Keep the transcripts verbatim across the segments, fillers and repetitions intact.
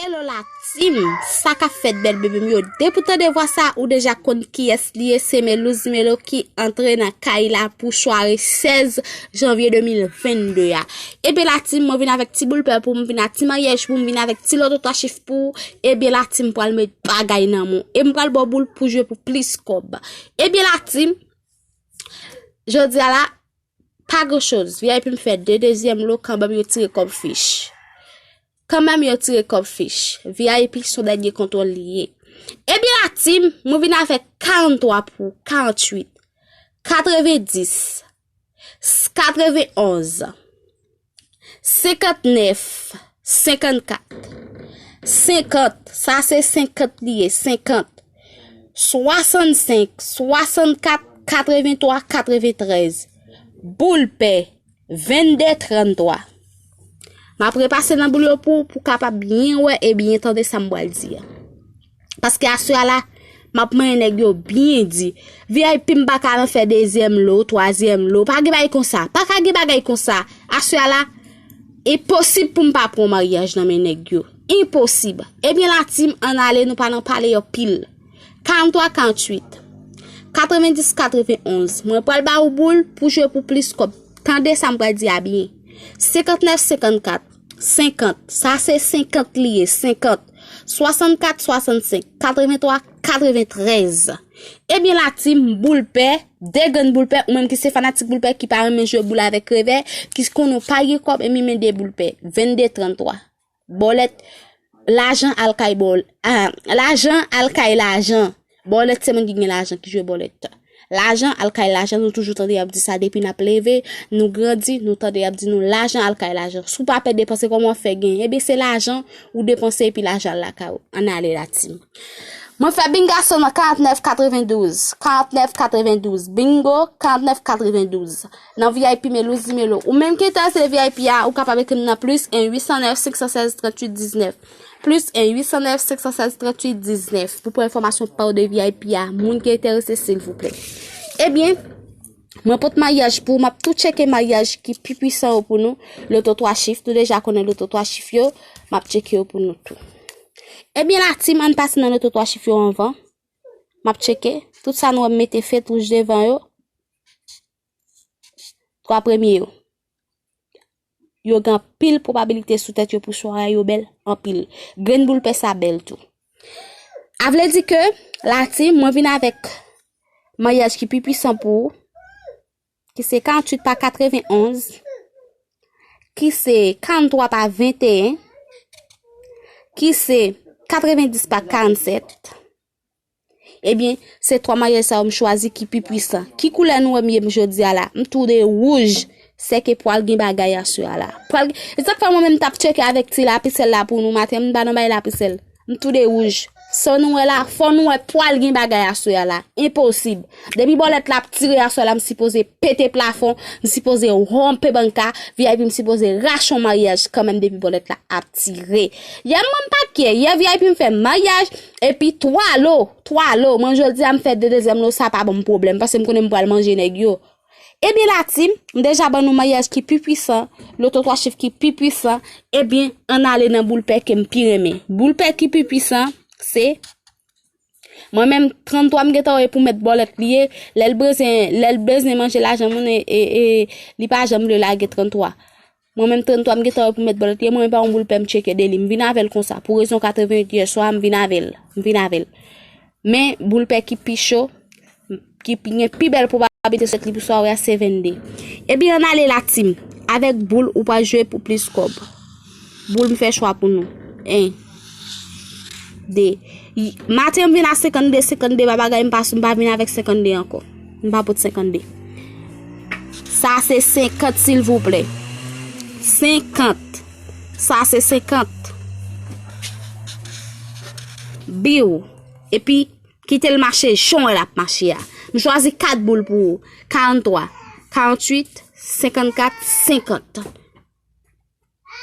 Hello la team, sa k ap fèt bèl bebe m yo? Depi w tande vwa sa, ou deja konn kiyès li ye, se Melouz Melo ki antre nan kay la pou sware sèz janvye de mil vennde a. Ebyen la team, mwen vin avèk ti boul pè pou m, vin ak ti maryaj pou m, vin avèk ti loto twa chif pou ou. Ebyen la team, m pral met bagay nan men w. E m pral ba w boul pou jwe pou plis kòb. Ebyen la team, jodi a la, pa gran choz. V I P m fè de dezyèm lo, kanmenm yo tire kòb fich. Kanmenm yo tire kòb fich. V I P se yon dènye kontwòl li ye. Ebyen la team, mwen vin avèk karannntwa pou karanntuit, katrevendis, katrevenonz, senkantnèf, senkannkat, senkant, sa se senkant li ye, senkant, swasannsenk, swasannkat, katreventwa, katreventrèz. Boul pè, vennde, tranntwa. M ap repase nan boul yo pou, pou w kapab byen wè e byen tande sa m pral di a. Paske aswè a la, m ap manyen nèg yo byen di. V I P m pa ka nan fè dezyèm lo, twazyèm lo. Pa gen bagay konsa. Pa ka gen bagay konsa. Aswè a la, enposib pou m pa pran maryaj nan men nèg yo. Enposib. Ebyen la team, ann ale, nou pa nan pale anpil. Karannntwa, karanntuit, katrevendis, katrevenonz. Mwen pral ba ou boul pou jwe pou plis kòb. Tande sa m pral di a byen. Senkantnèf, senkannkat, senkant. Sa se senkant li ye, senkant. Swasannkat, swasannsenk, katreventwa, katreventrèz. Ebyen la team, boul pè, de grenn boul pè, ou menm ki se fanatik boul pè, ki pa renmen jwe boul avèk revè, ki konnen w pa gen kòb, ebyen men de boul pè, vennde, tranntwa. Bòlèt, lajan al kay bòl-, ah, lajan al kay lajan. Bòlèt se moun ki gen lajan ki jwe bòlèt. Lajan al kay lajan, nou toujou tande y ap di sa depi n ap leve, nou grandi, nou tande y ap di nou lajan al kay lajan. Si w pa pè depanse, kòman w fè genyen? Ebyen, se lajan ou depanse epi lajan al lakay ou. Ann ale la team. Mwen fè bingason nan karantnèf katrevendouz, karantnèf katrevendouz, bingo, karantnèf katrevendouz. Nan V I P Melouz Melo. Ou menm ki enterese de V I P a, ou kapab ekri m nan plis en uit san nèf senk san sèz tranntuit diznèf. Plis en uit san nèf senk san sèz tranntuit diznèf. Pou pran enfòmasyon pa w de V I P a, moun ki enterese, silvouplè. Ebyen, mwen pot maryaj pou ou, m ap tou tcheke maryaj ki pi pwisan yo pou nou. Loto twa chif, nou deja konnen loto twa chif yo, m ap tcheke yo pou nou tou. Ebyen la team, ann pase nan loto twa chif yo anvan. M ap tcheke. Tout sa nou wè m mete fèt wouj devan yo. Twa premye yo. Yo gen anpil pwobabilite sou tèt yo pou sware a, yo bèl anpil. Grenn boul pè sa bèl tou. A vle di ke la team, mwen vin avèk maryaj ki pi pwisan pou ou, ki se karanntuit pa katrevenonz, ki se karanntrwa pa venteyen, ki se katrevendis pa karannsèt. Ebyen, se twa maryaj sa yo m chwazi ki pi pwisan. Ki koulè nou wè m ye m jodi a la? M tou de wouj, sèke pral gen bagay aswè a la. Pral, e sa k fè mwen menm m t ap tcheke avèk ti lapisèl la pou nou maten, m pa nan bay lapisèl. M tou de wouj. Sa nou wè la, fò nou wè pral gen bagay aswè a la. Enposib. Depi bòlèt la ap tire aswè la, m sipoze pete plafon, m sipoze wonpe banka, V I P m sipoze rache yon maryaj kanmenm depi bòlèt la ap tire. Yè mwen m pa t kyè, yè V I P m fè maryaj, epi twa lo, twa lo. Mwen jodi a m fè de dezyèm lo, sa pa ban m pwoblèm, paske m konnen m pral manje nèg yo. Ebyen la team, m deja ban nou maryaj ki pi pwisan, loto twa chif ki pi pwisan, ebyen, ann ale nan boul pè ke m pi renmen. Boul pè ki pi pwisan, se, mwen menm, tranntwa m gentan wè pou mèt bòlèt li ye, lè l bezwen, lè l bezwen manje lajan moun, e, e, e, li pa janm vle lage tranntwa. Mwen menm, tranntwa m gentan wè pou mèt bòlèt li ye, mwen menm pa yon boul pè m tcheke de li, m vin avè l konsa, pou rezon katrevenwit yè swa, m vin avè l, m vin avè l. Men, boul pè ki pi cho, ki pi gen pi bèl pwobabilite sou tèt li pou sware a, se vennde. Ebyen, ann ale la team. Avèk boul, ou pral jwe pou plis kòb. Boul m fè chwa pou nou. En. De. Y-, maten, m vin a senkannde, senkannde pa bagay, m pa, m pa vin avèk senkannde ankò. M pa pot senkannde. Sa se senkant, silvouplè. Senkant. Sa se senkant. Biw. Epi, kite l mache jan w wè l ap mache a. M chwazi kat boul pou ou. Karanntwa, karanntuit, senkannkat, senkant.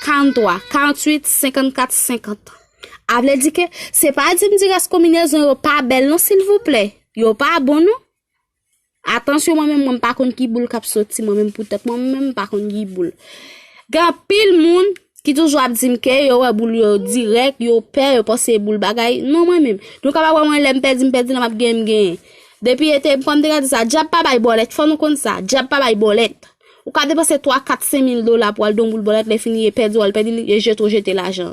Karanntwa, karanntuit, senkannkat, senkant. A vle di ke se pa di m di rès konbinezon yo pa bèl non, silvouplè. Yo pa bon non. Atansyon, mwen menm, mwen m pa konn ki boul k ap soti, mwen menm pou tèt mwen, mwen menm m pa konn ki boul. Gen anpil moun ki toujou ap di m ke yo wè boul yo dirèk, yo pè, yo panse boul bagay. Non, mwen menm. Nou kapab wè mwen lè m pèdi, m pèdi, lè m ap genyen, m genyen. Depi ete, kòm te ka di sa, dyab pa bay bòlèt, fò nou konn sa, dyab pa bay bòlèt. Ou ka depanse twa, kat, senk mil dola pou al don boul bòlèt, lè fini, e pèdi, w al pèdi, e jete, w jete lajan.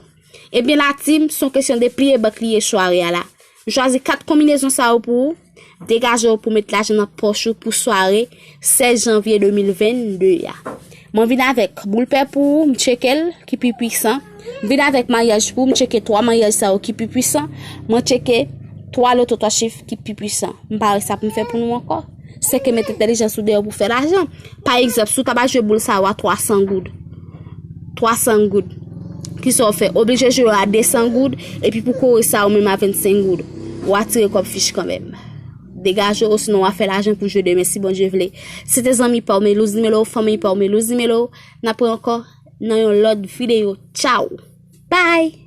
Ebyen, la team, se yon kesyon de pliye bank li ye sware a la. M chwazi kat konbinezon sa yo pou ou. Degaje w pou met lajan nan pòch ou pou sware sèz janvye de mil venn de a. Mwen vin avèk boul pè pou ou, m tcheke l ki pi pwisan. M vin avèk maryaj pou ou, m tcheke twa maryaj sa yo ki pi pwisan. Mwen tcheke twa loto twa chif ki pi pwisan. M pare sa pou m fè pou nou ankò. Se ke met entèlijans ou deyò pou fè lajan. Pa egzanp, si w ta ba jwe boul sa yo a twa san goud, twa san goud, kisa w fè? Oblije jwe yo a de san goud, epi pou kore sa yo menm a vennsenk goud. W a tire kòb fich kanmenm. Degaje w, osinon w a fè lajan pou jwe demen si Bondye vle. Se te zanmi pa w Melouz Nimelo, fanmi pa w Melouz Nimelo. N ap wè ankò nan yon lòt videyo. Tchaw! Bye!